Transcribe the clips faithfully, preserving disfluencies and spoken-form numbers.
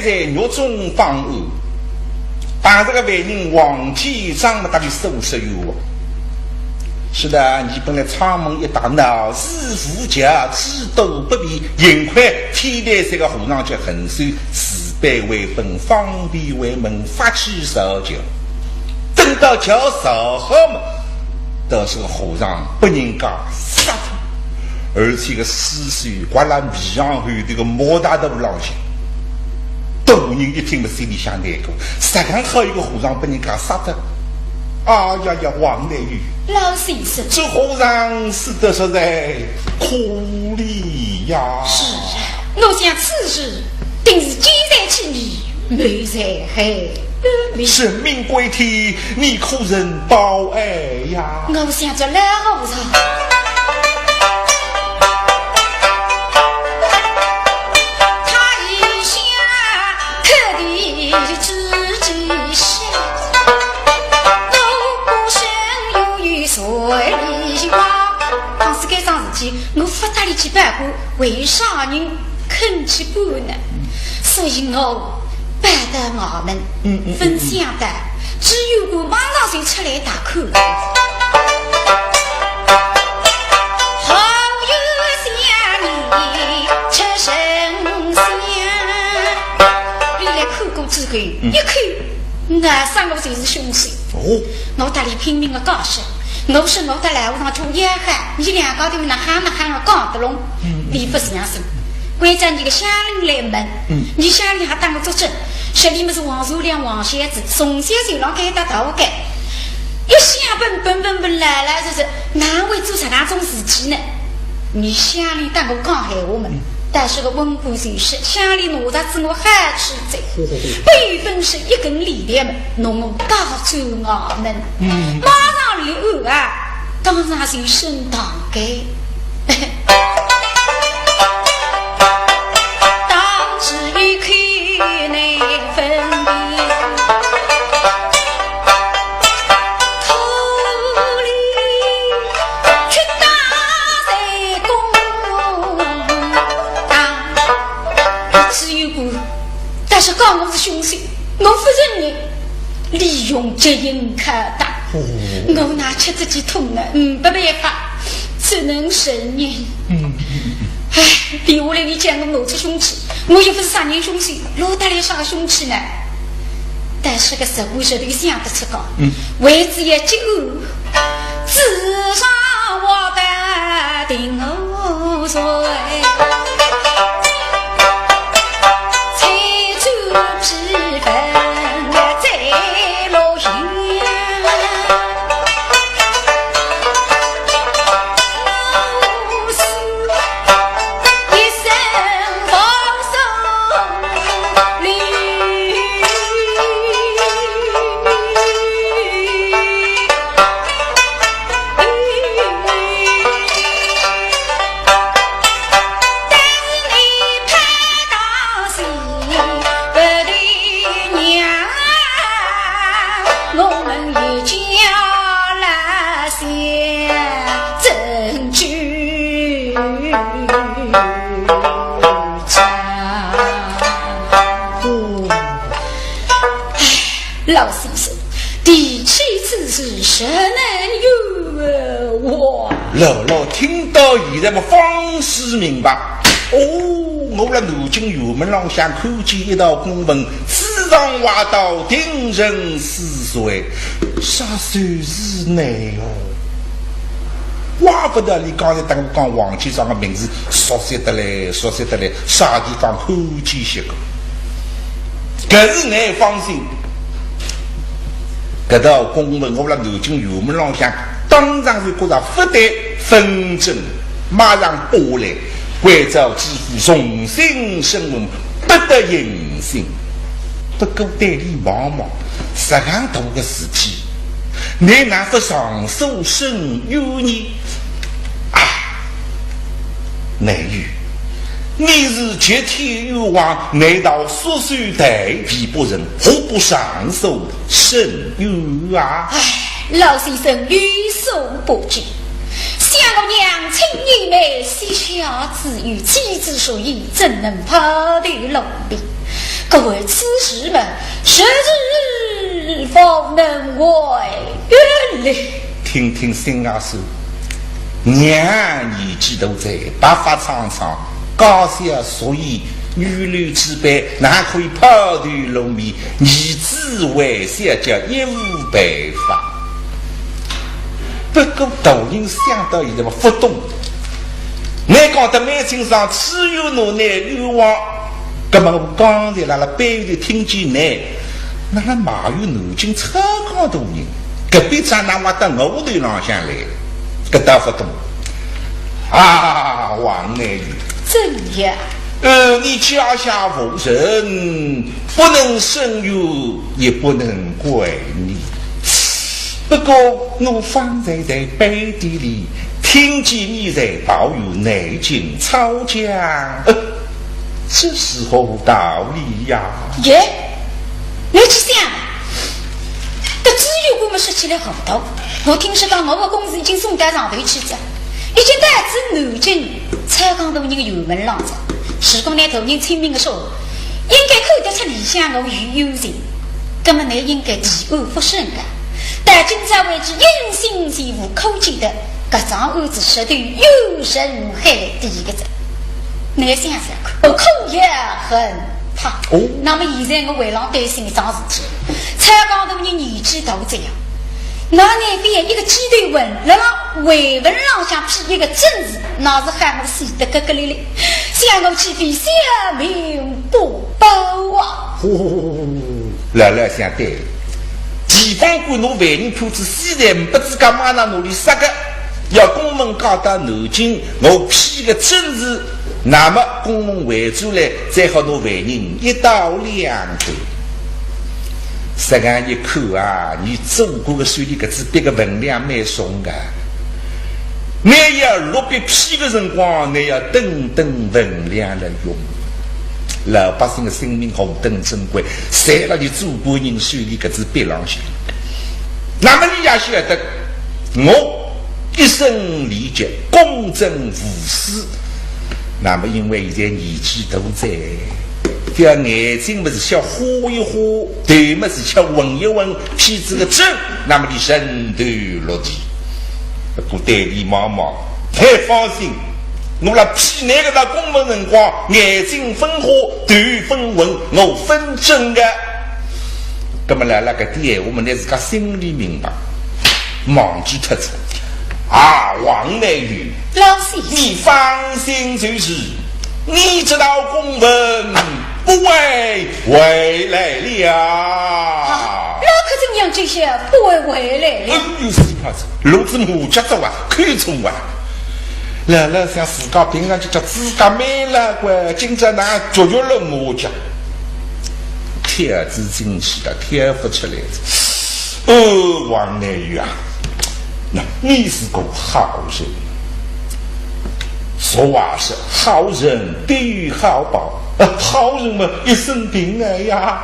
在狱中办案，办这个犯人王继章么搭俚诉说冤枉。是的，你本来阊门一带闹市无家，诸多不便，幸亏天台山个和尚叫恒顺慈悲为本，方便为门，发起造桥。等到桥造好么，倒是个和尚拨人家杀脱，而且个尸首挂辣皮箱后头个毛大肚浪向。 大人一听么，心里向难过，实梗好一个和尚拨人家杀脱。哎呀呀，王乃宇，老先生，这和尚死得实在可怜呀。是啊，我想此事定是奸贼起意，谋财害命。人命关天，你可曾报案呀？我想这老和尚，他一向 可怜之极些，我不生有于水里花。但是搿桩事体，我勿搭俚去办过，为啥人肯去办呢？所以我跑到衙门，嗯，嗯，嗯，嗯。勿想到，知县官马上就出来打官司。 好有想你出神仙。俚来看过之后，嗯。一看，那三个就是凶手。哦。我搭俚拼命个解释，我说我搭老和尚叫要好，伲两家头哪哼哪哼个讲得拢，嗯，嗯。俚勿相信。关照伲个乡邻来问，嗯。伲乡邻还搭我作证，说俚么是王善良王小子，从小就辣该搭逃个。 一向本本本本老老实实，哪会做出搿种事体呢？伲乡邻搭我讲闲话么，嗯。但是个文官就是，乡邻拿着仔我好处哉，嚯嚯嚯。拨伊本事一根链条么，拿我带转衙门。嗯。马上立案啊，当场就审堂个。 当时一看难分辨，可怜屈打在公堂。知县官，但是讲我是凶手，我勿承认。 利用极刑拷打，哦。我哪吃得起痛啊？嗯，没办法，只能承认。嗯，嗯，嗯。唉，俚下来俚叫我拿出凶器，我又勿是杀人凶手，哪搭来啥个凶器呢？但是个实话实头想得出个，嗯。为仔要结案，自上我担定我罪，才做 老先生，提起此事，实难冤枉。老老听到现在么方始明白。哦，我辣南京辕门浪向看见一道公文，此上画道，定人死罪，杀手是倷哦。怪不得俚刚才搭我讲王继章个名字熟悉得来，熟悉得来，啥地方看见歇过。 搿是倷放心，搿道公文我辣南京辕门浪向当场就觉着勿对，朆准，马上下来，关照知府重新审问，不得行刑。不过对俚望望，实梗大个事体，倷哪勿上诉申冤呢？啊，乃玉， 你是极天冤枉，难道束手待毙不成，何不上诉申冤啊？唉，老先生有所不知，想我娘亲年迈，膝下之忧，妻子所以，怎能抛头露面？各位此事嘛，实是无能为力。听听心啊酸，娘年纪大哉，白发苍苍，家小所以女流之辈，哪可以抛头露面，儿子为小姐也无办法。不过大人想到现在嘛，勿懂。倷讲得蛮清爽，只有拿倷冤枉。葛末我刚才辣辣背后头听见倷，哪能骂有南京操江大人，搿笔账哪挖到我头浪向来，搿倒勿懂。啊，王乃宇，怎样？呃，你家下无人，不能伸冤，也不能怪你。不过我方才在背地里听见你在抱怨南京操江，呃，这是何道理呀？耶，倷去想啊，搿知县官末说起来糊涂，我听说讲我个公事已经送到上头去哉，已经到仔南京操江大人个衙门浪哉。如果拿大人亲命个说，应该看得出里向我有冤情。 葛末倷应该提案复审个。到今朝为止，音信全无，可见得搿桩案子实头有人害的个哉。倷想想看，我可也恨他。哦。葛末现在我为了担心一桩事体，操江大人年纪大哉呀，那倷覅一个鸡头文，辣辣回文浪向批一个正字，那是喊我死得咯咯哩哩，想我岂非性命不保啊！ 呼呼呼呼呼，老老想对了，地方官拿犯人判仔死罪，勿知干嘛拿俚杀个，要公文告到南京，我批个正字，那么公文回转来，再好拿犯人一刀两断。实梗一看啊，倷做官个手里搿支笔个分量蛮重个。 倷要落笔批个辰光，倷要等等分量来用。老百姓个性命何等珍贵，侪辣倷做官人手里搿支笔浪向。那么倷也晓得，我一生廉洁，公正无私。那么因为现在年纪大哉，覅眼睛末是吃花一花，头末是吃昏一昏，批仔个正，那么俚沉头落地。 不过对俚望望，倷放心，我辣批倷搿道公文辰光，眼睛勿花，头勿昏，我勿正个。葛末辣辣搿点闲话末，倷自家心里明白，忘记脱哉。啊，王乃宇，老先生。你放心就是，你这道公文不会回来了。啊，那可怎样这些不会回来了？哎呦，是怕子，路子木脚走啊，口冲啊。老老想自家平常就叫自家蛮老怪，今朝哪脚脚了木脚，跳仔进去了，跳勿出来了。哦，王乃宇啊，那你是个好人。 俗话说，好人必有好报，呃，好人嘛，一生平安呀。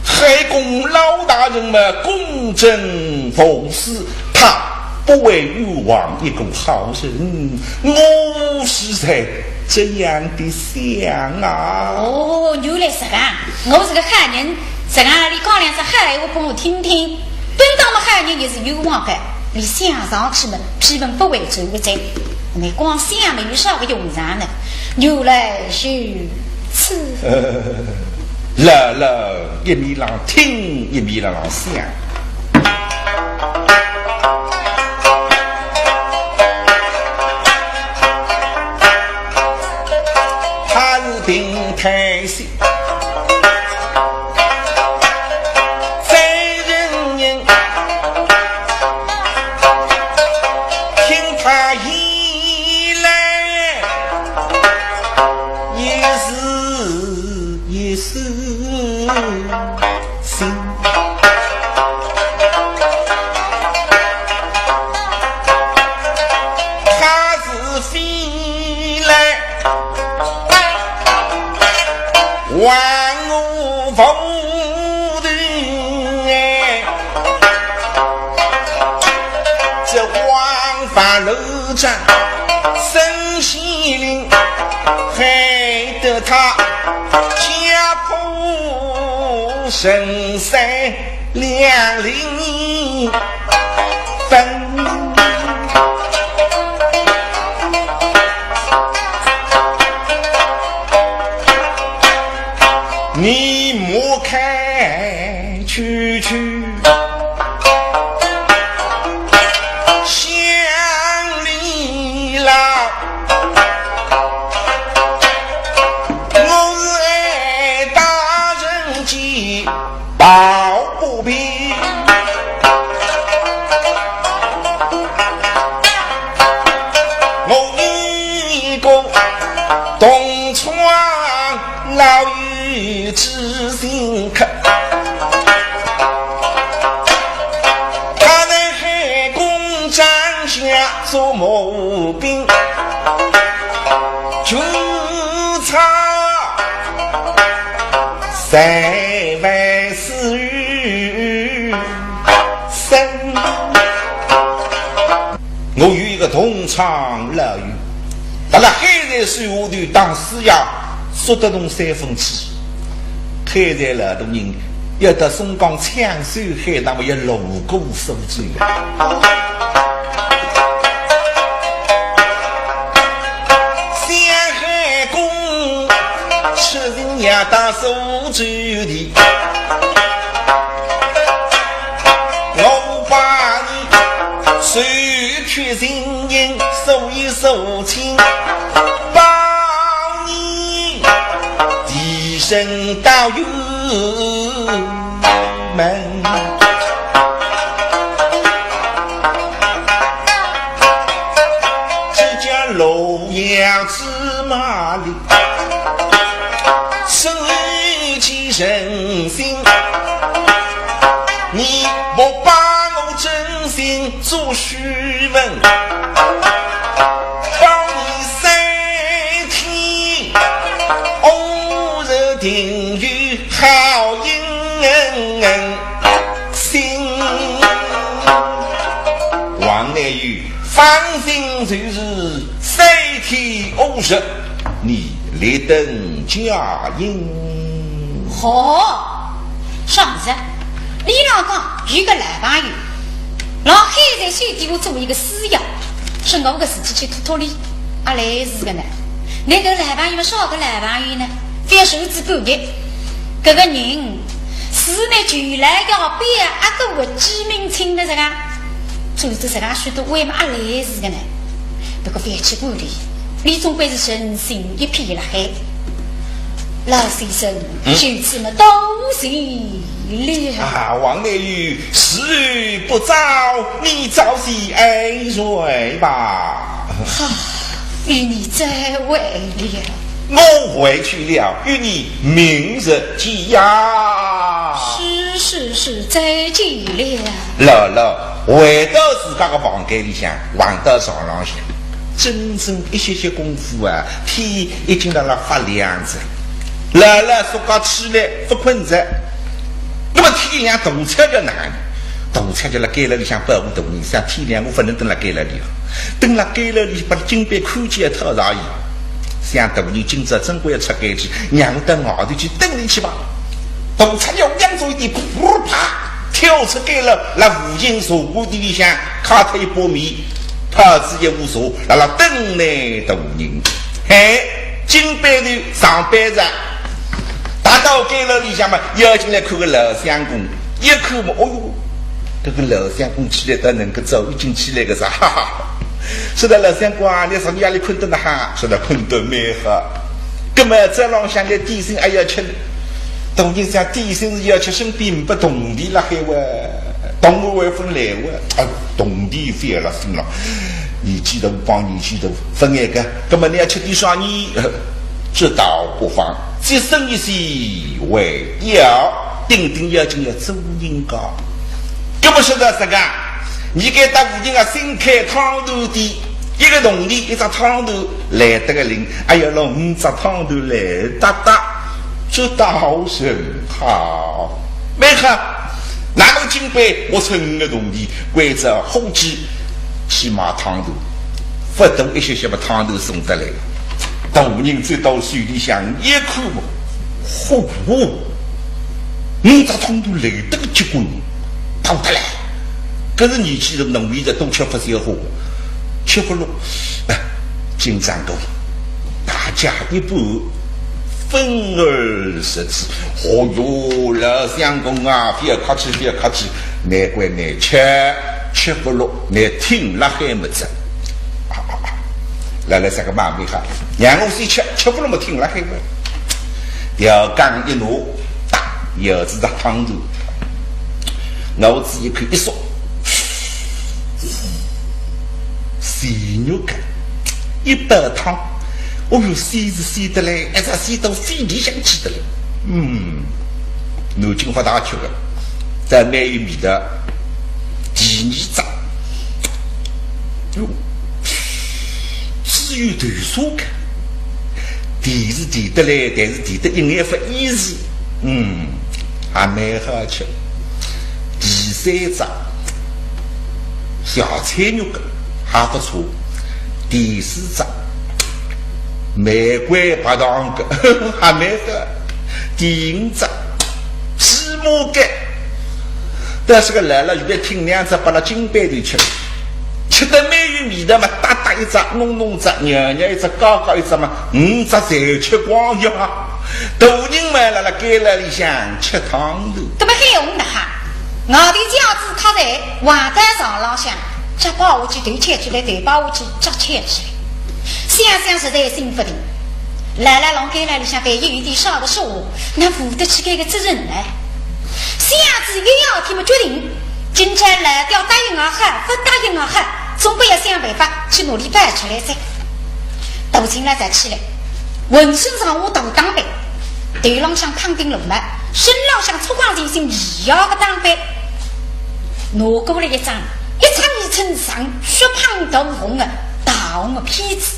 海公老大人嘛，公正无私，他不会冤枉一个好人，我是在这样的想啊。哦，原来是啊，我是个好人，实梗俚讲两只好闲话拨我听听。本当么好人也是冤枉个，俚想上去么，批文勿会转个哉。 倷光想末有啥个用场呢？原来如此。老老一面浪听，一面浪想。他是病态些。 在人人听他言来，也是一丝心。他是非来 还我无头哎，这王法楼长沈西林，害得他家破人生两零分。你莫看区区乡里老，我是爱大人间抱不平。我有一个同窗老友知心客，他在海公张家做毛兵，就差三万四。 三。我有一个同窗老友，辣辣海瑞水下头打水呀，说得动三分之一。海瑞老大人要到松江抢水海，那么要路过苏州。想海公，出行要到苏州的。 我把你手取心印，手一手亲，保你一生到幽门。这叫路遥知马力。 手起人心，你莫把我真心做虚文，保你三天五日定有好音信。王乃宇，放心，就是三天五日，你 立等佳音。好，上次你老讲有个老朋友，老海瑞水底下做一个师爷，说我个事体去托托伊，阿来事个呢？那个老朋友嘛，啥个老朋友呢？覅说仔半日，搿个人是呢，就来要表阿哥个寄名亲个这个，做仔这个许多为嘛阿来事个呢？ 不过覅去顾虑，你总归是诚心一片辣海。老先生，嗯？就这么多谢了。啊，王乃宇，时不早，你早些安睡吧。好，与你再会了。我回去了，与你明日见呀。是，是，是，再见了。老老，回到自家个房间里向，横到床浪向。 整整一歇歇功夫啊，天已经辣辣发亮哉。老老自家起来勿困哉，那么天亮大出去哪能？大出去辣监牢里向保护大人，想天亮我勿能蹲辣监牢里了，蹲辣监牢里拨金班看见讨饶伊。想大人今朝总归要出监去，让我到外头去等伊去吧。大出去，我仰仔一点，噗，啪，跳出监牢，辣无形茶馆店里向揩脱一把面， 泡仔一壶茶，辣辣等待大人。嘿，金班头上班哉，踏到监牢里向嘛，要紧来看个老相公，一看嘛，哦哟，搿个老相公起来倒能够早，已经起来个哉，哈哈。说道老相公啊，倷昨日夜里困得哪哈？说道困得蛮好。葛末早浪向个点心还要吃呢？大人想点心是要吃，身边呒不铜钿辣海哇，铜钿还勿来哇，啊，铜钿勿要了，心浪。 年纪大帮年纪大，勿碍个。葛末倷要吃点啥呢？呃，这倒不妨，节省一些为要，顶顶要紧要做人家。葛末说道实梗，倷该搭附近啊新开汤团店，一个铜钿一只汤团，来得个灵，还要弄五只汤团来搭搭，这倒甚好。蛮好，那么金班我出五个铜钿，关照伙计 去买汤团，勿多一歇歇把汤团送得来。大人接到手里向一看嘛，嚯，五只通头来得个结棍，跑得来。搿是年纪大，侬现在都吃勿消化，吃勿落。哎，金掌柜，大家一半，分而食之。哦哟，老相公啊，覅客气，覅客气，难怪难吃，吃勿落，难挺辣海么子。啊，啊，啊，来来，搿个蛮厉害，让我先吃，吃勿落么挺辣海么。 调羹一拿，哒，舀仔只汤头，咬仔一口一嗦，鲜肉羹，一碗汤，哦哟，鲜是鲜得来，一只鲜到肺里向去得来。嗯，南京勿大吃个，但蛮有味道。第二只，哟，猪油豆沙羹。 甜是甜得来，但是甜得一眼勿厌食。嗯，还蛮好吃。第三只，小菜肉羹，还勿错。第四只，玫瑰白糖羹，还蛮好。第五只，芝麻羹。但是个来了，预备挺两只，摆辣金杯头吃。 吃得蛮有味道嘛，嗒嗒一只，弄弄只，咬咬一只，嘎嘎一只嘛，五只侪吃光呀。大人嘛，辣辣监牢里向吃汤头。搿么还用得哈？外头轿子靠在横担床浪向，脚摆下去头翘起来，头摆下去脚翘起来，想想实在心勿定。辣辣浪监牢里向万一有点啥个事，哪扶得起搿个责任呢？想仔又要天么决定， 今朝老爹答应也好，勿答应也好，总归要想办法去拿俚摆出来噻。大清老早起来，浑身上下大打扮，头浪向扛顶笠帽，身浪向粗缎全新一样个打扮，拿过来一张，一尺二寸长，血盆大红个大红个被子，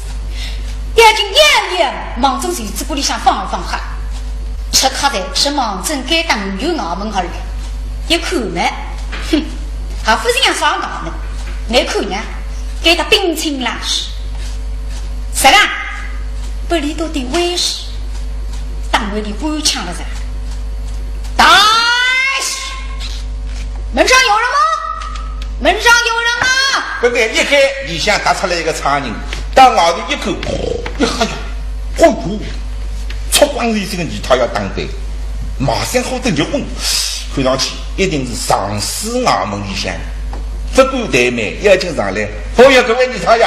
要紧摇一摇，望准袖子管里向放一放好。 出客头是望准该搭五院衙门而来，一看呢，哼，还勿是像啥衙门，倷看呢，该搭冰清冷水，实梗，拨俚笃点威势，当为俚官腔了噻。大喜，门上有人吗？门上有人吗？搿个一开，里向踏出来一个差人，到外头一看，一吓呀，哦哟， 粗缎全新个二太爷打扮，马上好得结棍，看上去一定是上司衙门里向，勿敢怠慢，要紧上来。哦哟，搿位二太爷，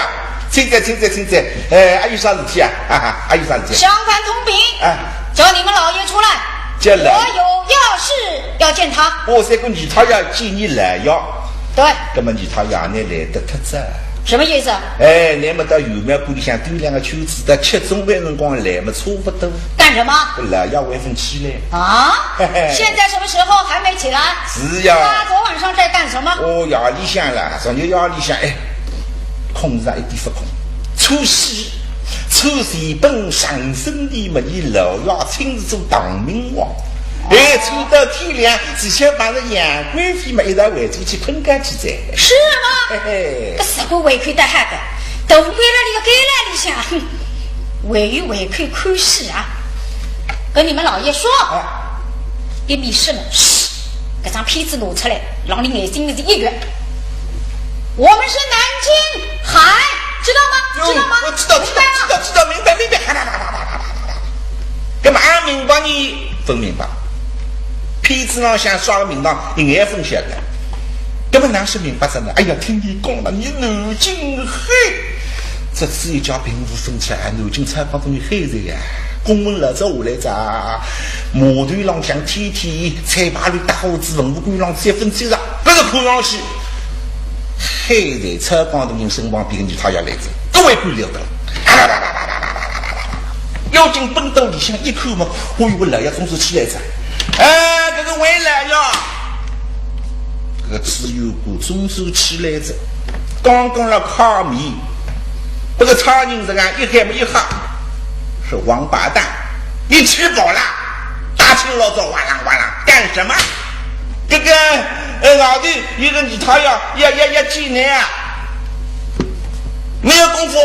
请坐，请坐，请坐。哎，阿有啥事体啊？哈哈，阿有啥事体？上官通禀，哎。叫你们老爷出来，叫老爷。我有要事要见他。哦，搿个二太爷见你老爷。对。搿么二太爷，倷来得忒早。 什么意思？哎，倷么到御庙里向兜两个圈子，到吃中饭辰光来么差勿多。干什么？老爷还朆起来。啊？嘿嘿。现在什么时候还没起来？是呀。他昨晚上在干什么？哦，夜里向啦，昨日夜里向，哎，困是一点勿困，穿西，穿西本上身的么，伲老爷亲自做唐明皇。哎，穿到天亮，自家碰着杨贵妃么，一道回转去困觉去哉。是吗？嘿嘿。搿啥个胃口大哈个？ 大官人辣辣监牢里向，哼，还有胃口看戏啊？跟你们老爷说，哎。一面说呢，嘘，搿张被子拿出来，让你眼睛里一圆。我们是南京海，知道吗？知道吗？我知道，知道，明白吗？知道，知道，明白，明白。搿么阿明白呢？勿明白。被子浪向啥个名堂，一眼勿晓得。 搿么哪是明白哉呢？哎呀，听你讲了，伲南京海，这次一家贫富分开，哎，南京采访等于海在呀。公文老早下来哉，码头浪向天天采访里搭伙子文武官浪接风接着，搿个看上去，海在采访等于身旁边个二太爷来哉，搿位官僚的了。要紧奔到里向一看嘛，哦哟，老爷总算起来哉。哎，搿个回来呀。 搿个知县官总算起来哉，刚刚辣揩面，搿个差人实梗一喊么一吓，是王八蛋，你吃饱了？大清老早哇啦哇啦干什么？这个，呃，外头有个二太爷要，要，要见你啊。没有功夫，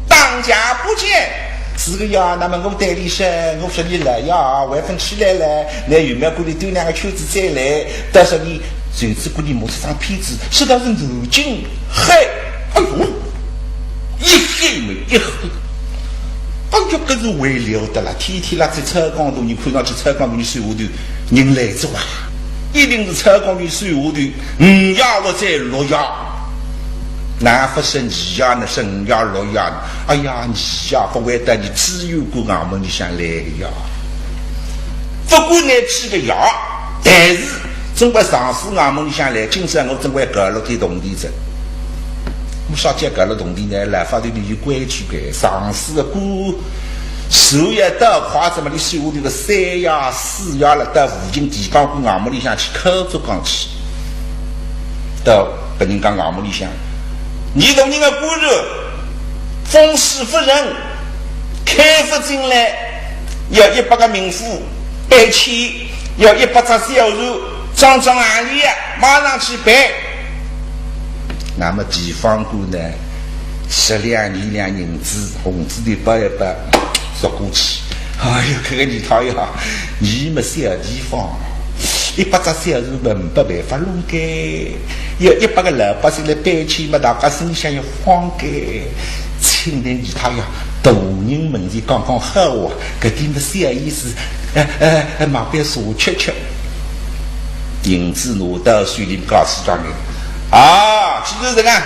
当家不见。是个呀，那么我对俚说，我说俚来呀，还勿起来了，拿玄妙观里兜两个圈子再来，到时俚就只顾俚摸出张片子，说道是南京，嗨，哎哟，一黑么一黑。哎哟，搿是还了得啦，天天辣在操江大人，看上去操江大人手下头人来哉啊，一定是操江大人手下头五爷或者六爷。 哪勿是二爷呢，是五爷六爷呢？哎呀，二爷勿会得倷知县个衙门里向来个呀。勿管倷几个爷，但是总归上司衙门里向来，今朝我总归搞了点铜钿哉。我啥叫搞了铜钿呢？老法头里有规矩个，上司个官 所以到快仔么，俚手下头个三爷、四爷了，到附近地方官衙门里向去敲竹杠去，到别人家衙门里向，倷大人个官人，封事夫人，开勿进来，要一百个冥府，搬迁，要一百只小船，装装行李啊，马上去办。 那么地方官呢，十两二两银子，红纸头包一包，说过去。哎哟，搿个二太爷，倷么小地方，一百只小船么没办法弄个，要一百个老百姓来搬迁么，大家心里向要慌个。请倷二太爷，大人门前讲讲好话，搿点么小意思，哎哎哎，买杯茶吃吃。 银子拿到手里告诉丈人，啊，既然是搿能，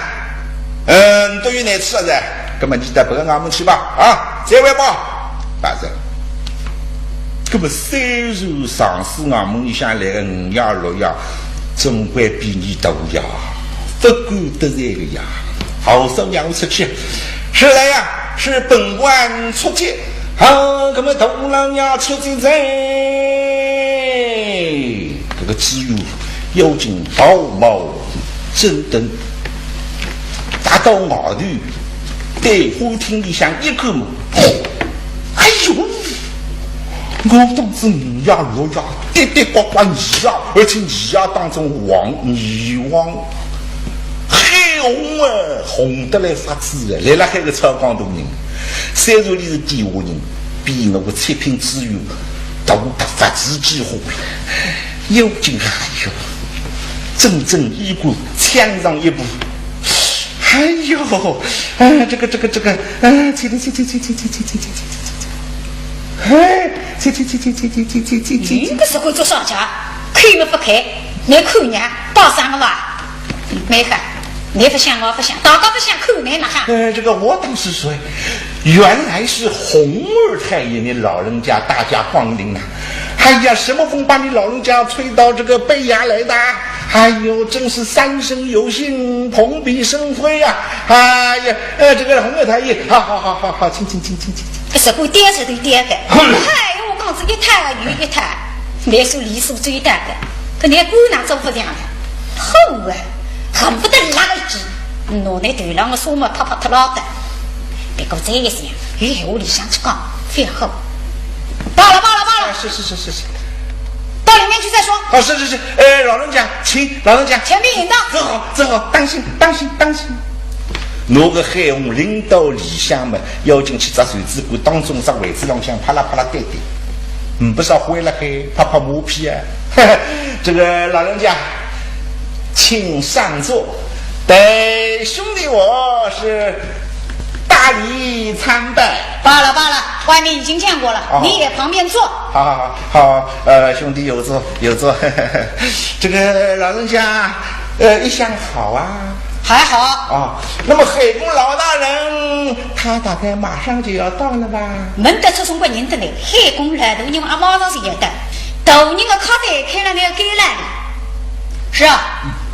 嗯，倷有难处啊哉，搿么倷到别个衙门去吧，啊，再会吧，大人。搿么虽然上司衙门里向来个五爷六爷，总归比倷大呀，勿敢得罪个呀。好，少爷，我出去。是来呀，是本官出去。好，搿么大老爷出去哉。 搿个知县要紧道貌岸然，踏到外头，对花厅里向一看嘛，哎哟，我当是五爷六爷，的的确确二爷，而且二爷当中皇，二皇，海洪啊，洪得来发紫啊，来了海个操江大人，虽然俚是底下人， 比我个七品知县大得发紫几化了。要紧，哎哟，整整衣冠抢上一步。哎哟，哎，这个这个这个，哎，去去去去去去去去去去去去，哎，去去去去去去去去去去。你个是会做啥家？开么不开，你看人家打伤了吧？没看。 你不想我不想，大家不想看你哪哈？呃，这个我倒是说，原来是洪二太爷您老人家大驾光临呐。哎呀，什么风把你老人家吹到这个北衙来的？哎呦，真是三生有幸，蓬荜生辉啊！哎呀，呃，这个洪二太爷，好好好好好，请请请请请请。搿是个点是对点个。哎，我讲是一塌又一塌，来说理所周到个，搿连官哪做勿像个？好啊！ 恨不得拉个一记，拿那头浪个纱帽拍拍脱拉倒。别个再一想，有闲话里向去讲，覅好。罢了罢了罢了，是是是是是。到里面去再说。好，是是是，呃，老人家，请，老人家。前面引道。走好走好，当心当心当心。拿个海洪领到里向嘛，要紧去只袖子管当中只位子浪向啪啦啪啦对对，嗯，不少灰了嘿，拍拍马屁啊。这个老人家， 请上座。待兄弟我是大礼参拜。罢了罢了，外面已经见过了，哦。你也旁边坐。好好好好，呃，兄弟有座有座。这个老人家，呃，一向好啊。还好。哦，那么海公老大人他大概马上就要到了吧？没得出中国人的呢，海公老大人阿马上是要到，大人的客栈开了那个该来的。 是啊，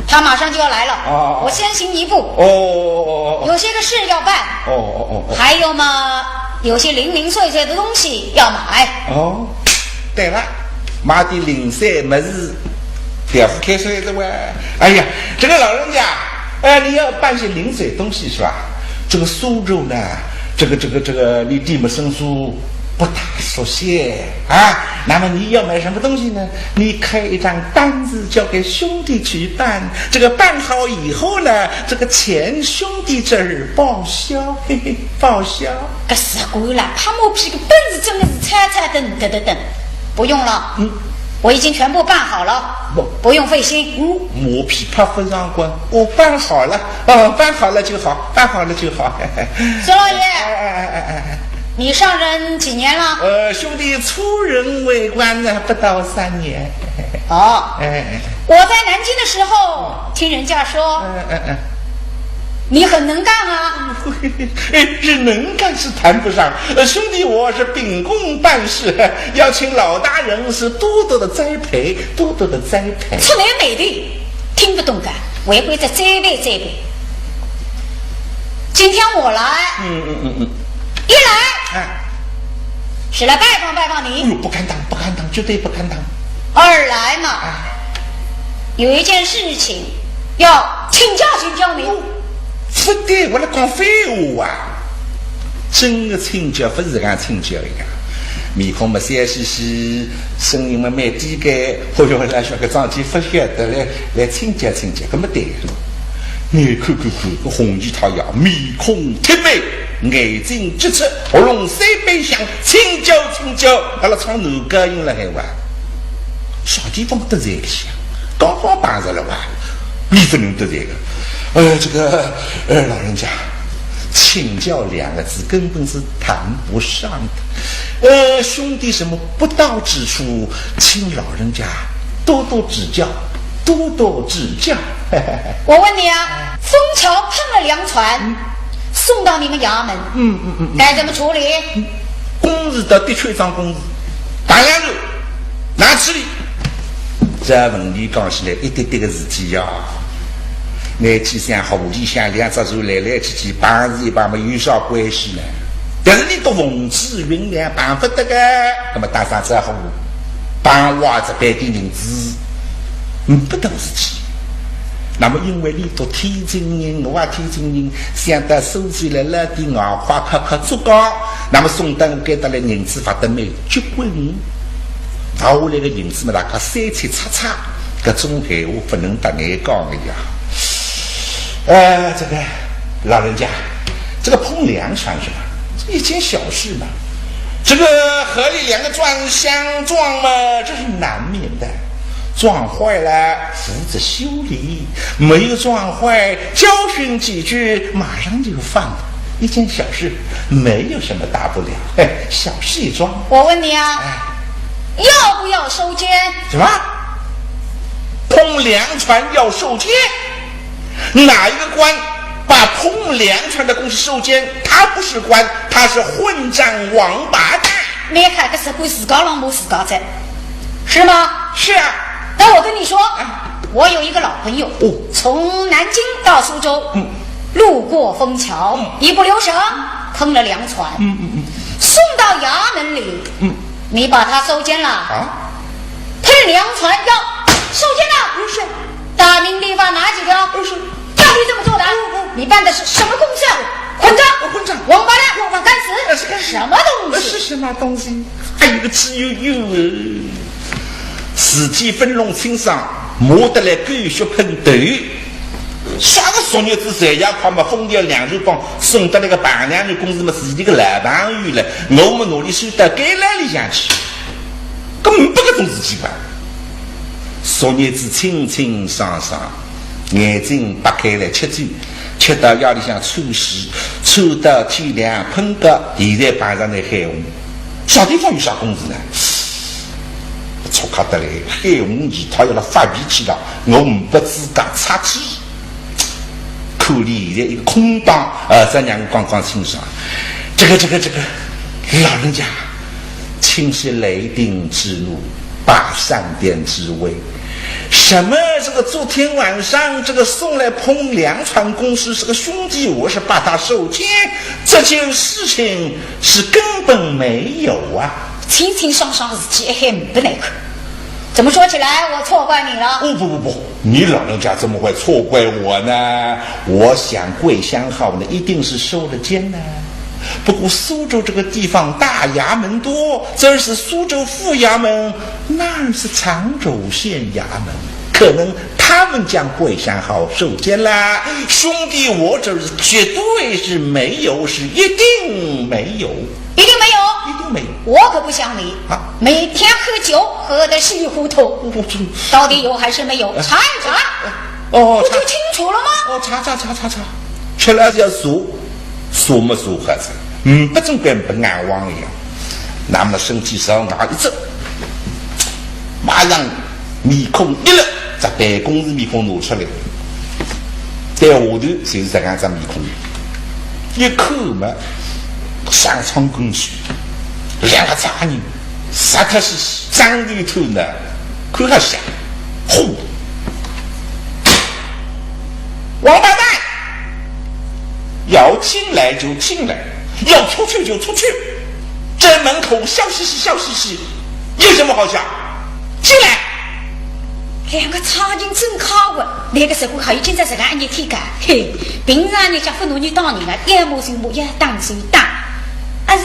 他马上就要来了，哦哦哦。我先行一步。哦哦哦哦哦。有些个事要办。哦哦哦哦。还有嘛，有些零零碎碎的东西要买。哦，对了，买点零碎么事，别不开销的哇。哎呀，这个老人家，哎，你要办些零碎东西是吧？这个苏州呢，这个这个这个，你地么生疏，不大熟悉啊。那么你要买什么东西呢？你开一张单子交给兄弟去办，这个办好以后呢，这个钱兄弟这儿报销，嘿嘿，报销。搿是个啦，拍马屁个本事真的是菜菜等等等等。不用了，嗯，我已经全部办好了，不，不用费心。马屁拍勿上光，我办好了，哦，办好了就好，办好了就好。孙老爷，哎哎哎哎哎，你上任几年了？呃，兄弟出任为官呢，不到三年。哦，哎哎我在南京的时候听人家说，哎哎哎。你很能干啊。哎，是能干是谈不上，呃，兄弟我是秉公办事，要请老大人是多多的栽培，多多的栽培。出来美的，听不懂的，我也会再栽培栽培。今天我来，嗯嗯嗯嗯，一来哎，是来拜访拜访你，哎呦，不敢当，不敢当，绝对不敢当。二来嘛，有一件事情要请教请教你。勿对，我来讲废话啊！真个请教，勿是讲请教一样。面孔么笑嘻嘻，声音么蛮低个，我要来说个桩事体勿晓得来，来请教请教，搿么对了。你看看看，搿红衣太爷，面孔铁面，眼睛直直，喉咙三板响，请教请教，阿拉唱男高音了还哇？啥地方得罪一下？刚刚碰着了哇？你勿能得罪个。呃，这个，呃，老人家，请教两个字根本是谈不上的。呃，兄弟什么不到之处，请老人家多多指教，多多指教。我问你啊，枫桥碰了粮船，送到你们衙门，嗯嗯嗯，该怎么处理？公事的的确一桩公事，当然是拿处理。这问题讲起来一点点个事体呀，拿去想屋里向两只船来来去去碰着一碰么有啥关系呢？但是你到奉旨云量碰勿得个，那么打啥招呼？碰坏仔赔点银子，嗯，勿大事体。那么因为你到天津人，我也天津人，想到苏州来了点外快，快快做工，那么送到我该搭来银子发得蛮结棍。拿下来个银子嘛，大家三七擦擦，搿种闲话勿能搭倷讲个呀。呃，这个老人家，这个碰粮船是吧？这一件小事嘛。这个河里两个船相撞嘛，这是难免的。撞坏了扶着修理，没有撞坏教训几句，马上就放了。一件小事，没有什么大不了，嘿，小事一桩。我问你啊，哎，要不要收监？什么？碰粮船要收监？哪一个官把碰粮船的公事收监？他不是官，他是混账王八蛋。你看搿是官自家浪骂自家哉，是吗？是啊，那我跟你说，我有一个老朋友，哦从南京到苏州，嗯路过枫桥，嗯一不留神碰了粮船，嗯嗯嗯，送到衙门里，嗯你把他收监了，啊，碰粮船要收监了，不是，大明律法哪几条？不是，到底怎么做的？你办的是什么公事？混账！混账王八蛋！王八蛋！该死！呃是该死什么东西？是什么东西？哎呦，只有有呃，事体勿弄清爽，骂得来狗血喷头。啥个昨日子谁也看嘛，枫桥粮船帮送到那个碰粮船公事嘛，是一个老朋友了，我们努力收到监牢里向去，根本搿种事体吧。昨日子清清爽爽，眼睛擘开来吃酒，吃到夜里向抽死，抽到天亮，碰个现在碰上来海洪，啥地方有啥公事呢？错卡得来，海洪伊他要来发脾气了，我没资格插嘴。看你现在一个空档，呃，再让我讲讲清爽。这个这个这个，老人家，请息雷霆之怒，罢闪电之威。什么这个昨天晚上这个送来碰粮船公事，这个兄弟我是把他收监，这件事情是根本没有啊。清清爽爽事体一海没得难看。怎么说起来，我错怪你了？哦不不不，你老人家怎么会错怪我呢？我想桂香号呢，一定是收了监呢。不过苏州这个地方大衙门多，这儿是苏州府衙门，那儿是常州县衙门，可能他们将桂香号收监啦。兄弟，我这儿绝对是没有，是一定没有，一定没有，一定没有。我可不相信。啊每天喝酒喝得稀里糊涂，我这到底有还是没有？查一查，哦，不就清楚了吗？哦，查查查查查，吃了要数，数没数还是，嗯，不总跟不眼望一样。那么身体上拿一只，马上面孔一热，在办公室面孔拿出来，对下头就是这样张面孔，一看嘛，上窗过去，两个差人，啥个是张头头呢？看还像，呼！王八蛋！要进来就进来，要出去就出去，在门口笑嘻嘻笑嘻嘻，有什么好笑？进来！两个差人真可恶，那个时候还有今朝这个安逸体感，嘿，平常人家不拿你当人啊，要么就么要打就打。啊是，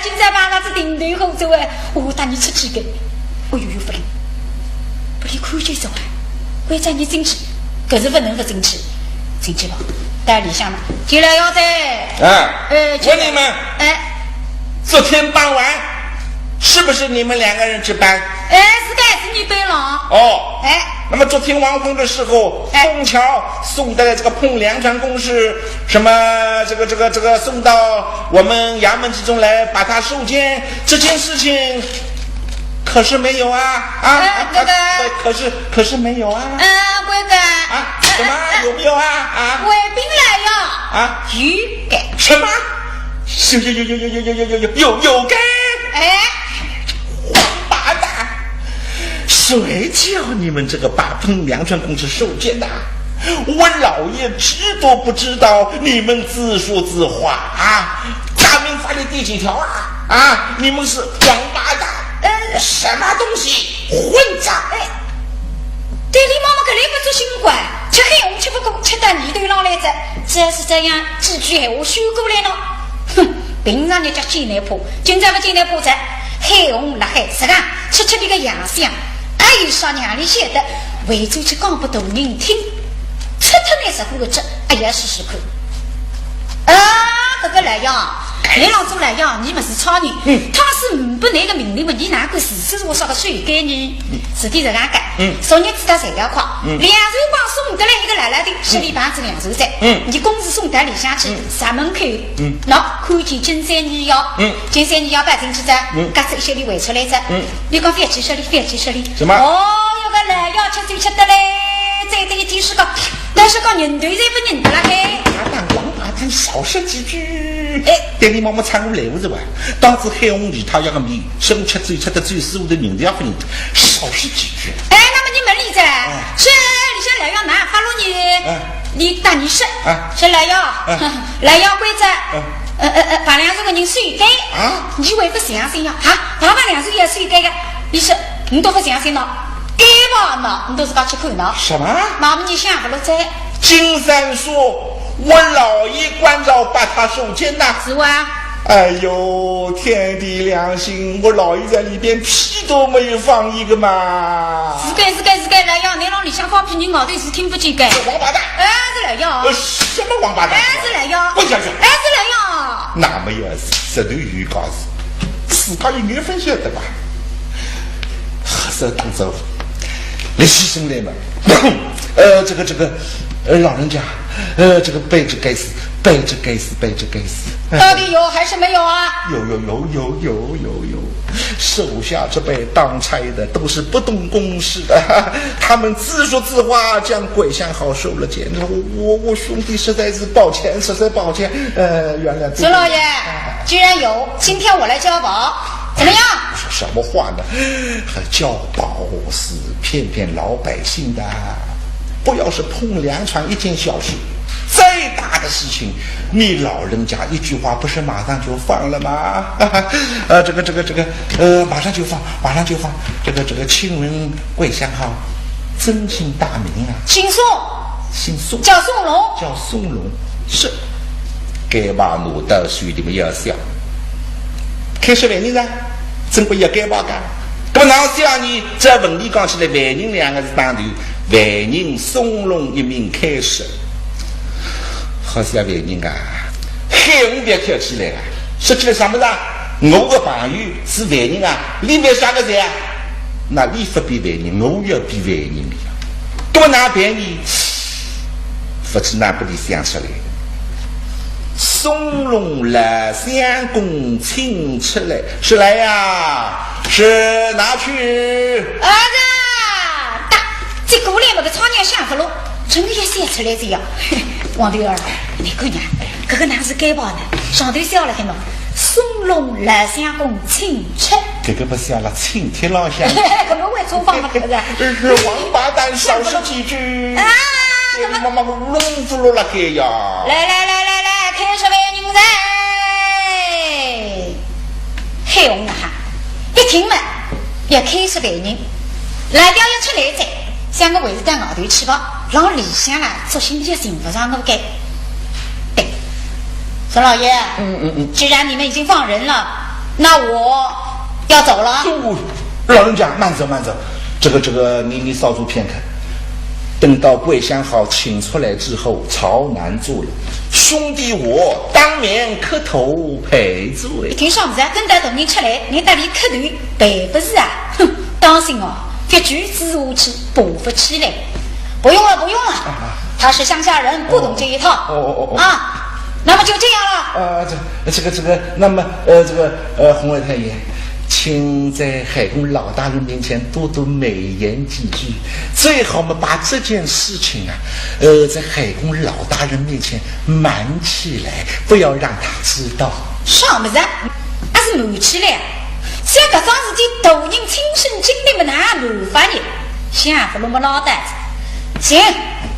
今朝碰着这顶头好走哎，我带你出去个，哎呦呦不灵，不灵看见走啊，关照你进去，可是不能不进去，进去吧，到里向了，进来要得。哎，哎，问你们，哎，昨天傍晚是不是你们两个人值班？哎，是的，是你班了。哦，哎，那么昨天黄昏的时候，哎枫桥送的这个碰粮船公事，什么这个这个这个送到我们衙门之中来，把他收监，这件事情可是没有啊啊，哎，那个可可是可是没有啊嗯，乖乖，啊，什么有没有啊啊卫兵来呀，啊？有个，什么？有有有有有有有有有有有有个？哎，王八蛋！谁叫你们这个把碰粮船公事收监的？我老爷知都不知道，你们自说自话啊！大明法律第几条啊？啊，你们是王八蛋！什么东西？混账！对你妈妈搿里不做新官，吃黑红吃不够，吃到你头上来着，只要是这样几句闲话说过来了。哼，平常人家见难怕，今朝不见难怕着，黑红辣海，实梗吃吃这个洋相，还有啥让你晓得，回转去讲拨大人听，吃脱那十个个这，哎呀，试试看。啊，搿个来呀，你老祖来呀，你勿是差人，他是唔拨那个命令嘛，你哪个是是我啥个水该呢？是的，这样个，嗯昨日子他材料快，嗯粮船帮送得来一个来来的，十里帮子粮船在，嗯你公事送到里向去，嗯衙门口，嗯喏，看见金山二爷，嗯金山二爷跑进去着，嗯夹仔一些里回出来着，嗯你讲覅去说哩，覅去说哩，什么哦，有个来呀，吃酒吃得嘞，再等一点时个，但是讲人头侪勿认得了嘿。八蛋王八蛋，少说几句。哎对你妈妈唱过来不是吧？当时黑红里头要个米，生吃酒吃得醉，师傅的名字要不认得，少说几句。哎，那么你问俚哉，这里向来要拿发落你哎，你搭俚说哎，说来要哎，来要规则，哎呃呃呃，把粮船个人收监，啊你还勿相信呀？啊，把把粮船也收监个，你说你都勿相信喏？该吧喏，你都自家去看喏。什么？那么你想勿落哉，金山说，我老爷关照把他收监呐。是哇？哎呦，天地良心，我老爷在里边屁都没有放一个嘛。是该是该是该来要，你让里向放屁，你外头是听勿见个。王八蛋！哎，是来要。呃，什么王八蛋？哎，是来要。滚下去！哎，是来要。那么也是，这都有告示，自家应该分晓得吧？还是当着李先生来嘛。呃，这个这个，呃，老人家，呃，这个卑职该死，卑职该死，卑职该死。到底有还是没有啊？有有有有有有有，手下这辈当差的都是不懂公事的，他们自说自话，将桂香号收了监。我我我兄弟实在是抱歉，实在抱歉。呃，原谅。孙老爷，既然有，今天我来交保，怎么样？说什么话呢？还交保是骗骗老百姓的。不要是碰粮船一件小事，再大的事情，你老人家一句话，不是马上就放了吗？呃，这个这个这个，呃，马上就放，马上就放。这个这个，请问桂香号，尊姓大名啊？姓宋，姓宋，叫宋龙。叫宋龙，是。该牌拿到手里面要笑。开说犯人噻，总归要该牌个。那么哪笑呢？这文理讲起来，犯人两个字当头，犯人松茸一名开说。好笑犯人啊，喊我勿要跳起来啊！说起来啥物事啊？我个朋友是犯人啊，伊犯啥个罪啊？那伊勿比犯人，我要比犯人呀。那么哪办呢？勿知哪拨伊想出来。松茸老相公请出来，是来呀，是拿去。儿子，打，结果连么个唱娘想勿落，终于也想出来哉呀。王头儿，你看呀，搿个哪是该牌呢？上头写了海么，松茸老相公请吃。搿个勿写了请帖浪向。搿么会错放了，是不是？是王八蛋，少说几句。啊，哎，搿么妈妈弄勿落了该呀。来来来来来，开说犯人噻。海洪啊，一听嘛，要开说犯人，来调要出来哉，想我还是到外头去吧，让里向啦，作兴也寻勿着我该。对，沈老爷，嗯嗯嗯。既然你们已经放人了，那我要走了。哦，老人家，慢走慢走，这个这个，你你稍坐片刻。等到桂香好请出来之后，朝南坐了，兄弟我当面磕头赔罪。一听啥物事啊？等到大人出来，你搭伊磕头赔勿是啊？哼，当心哦，搿句子下去爬勿起来。不用了，不用了，啊。他是乡下人，不懂这一套。哦哦哦哦。啊，那么就这样了。呃，这这个这个，那么呃，这个呃，洪二太爷，请在海公老大人面前多多美言几句，最好嘛把这件事情啊，呃，在海公老大人面前瞒起来，不要让他知道。啥物事啊？还是瞒起来啊？像搿桩事体大人亲身经历么，哪瞒法呢？想勿落么老大。行，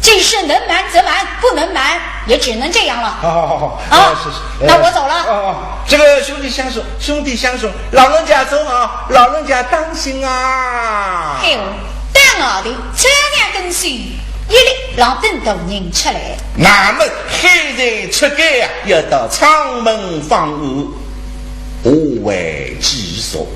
这事能瞒则瞒，不能瞒也只能这样了。好好好好，啊，呃，是是，呃，那我走了。哦哦，这个兄弟相送，兄弟相送，老人家走好，老人家当心啊。哎呦，当外头车上跟随，一律让等大人出来。那么现在出街呀，要到阊门访案，何为其所？